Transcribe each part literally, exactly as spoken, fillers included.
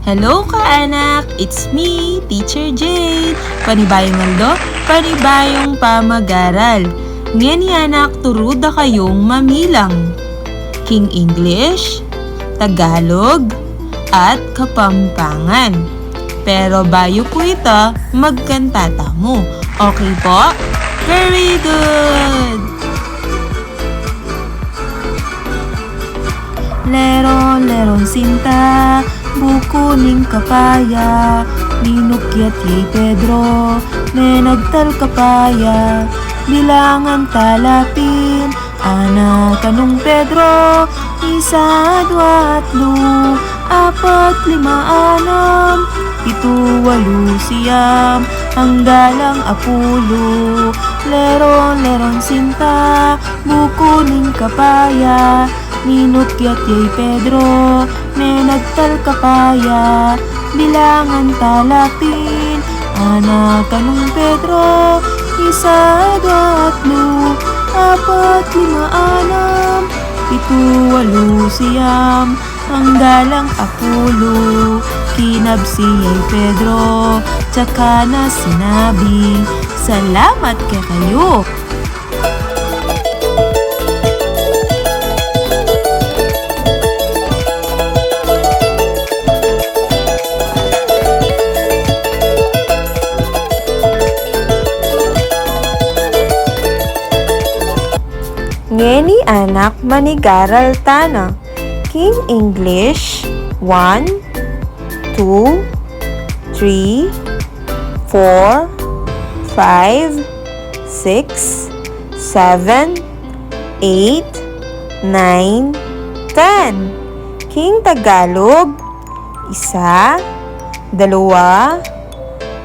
Hello, kaanak! It's me, Teacher Jade. Panibayung aldo, panibayung pamag-aral. Ngeni, anak, turu da kayung mamilang king English, Tagalog, at Kapampangan. Pero bayu pu ita, magkanta tamu. Okay po? Very good! Leron, leron sinta, buku ning kapaya, minukyat ya i Pedro, menagtal kapaya, bilangan tala pin, anak kanung Pedro, isa, dua, atlu, apat, lima, anam, pitu, walu, siyam, anggalang apulu. Leron, leron sinta, buku ning kapaya, minukyat ya i Pedro, menagtal kapaya, bilangan tala pin, anak kanung Pedro, isa, dua, atlu, apat, lima, anam, pitu, walu, siyam, anggalang apulu. Kinabsi ya i Pedro, tsaka na sinabi, "Salamat kekayu." Ngeni, anak, manigaral tana. King English, one, two, three, four, five, six, seven, eight, nine, ten. King Tagalog, isa, dalawa,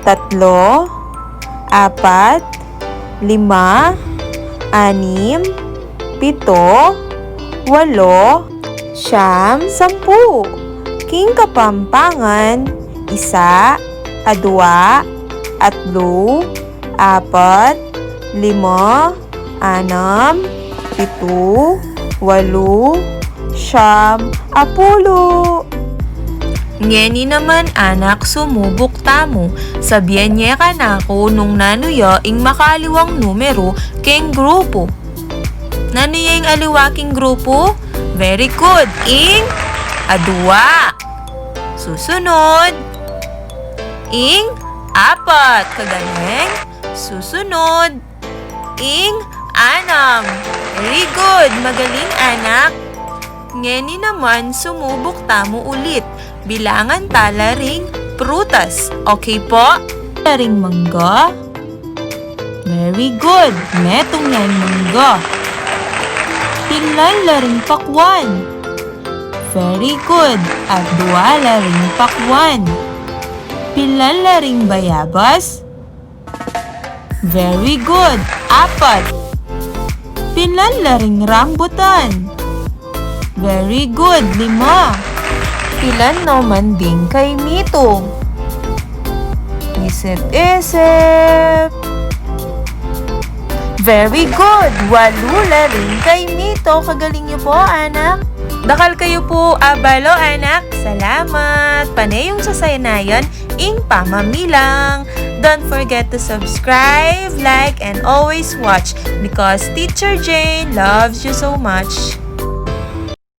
tatlo, apat, lima, anim, pito, walo, siyam, sampu. King Kapampangan, isa, adua, atlu, apat, lima, anam, pitu, walu, siyam, apulu. Ngeni naman, anak, sumubuk tamu. Sabian ye kanaku nung nanu ya ing makaliwang numeru king grupu. Nanu ya ing aliwa king grupu? Very good. Ing adua. Susunod. Ing apat. Kagaling. Susunod. Ing anam. Very good. Magaling, anak. Ngeni naman, sumubuk tamu ulit. Bilangan tala ring prutas. Okay po? Ring mangga. Very good. Metung yang mangga. Pilan la ring pakwan? Very good. Adua la ring pakwan. Pilan la ring bayabas? Very good. Apat. Pilan la ring rambutan? Very good. Lima. Pilan naman ding kaimito? Isip-isip. Very good. Walu la ring kaimito. Kagaling yu po, anak. Dakal kayu pung abalu, anak. Salamat. Pane yung sasaynayan ing pamamilang. Don't forget to subscribe, like, and always watch because Teacher Jane loves you so much.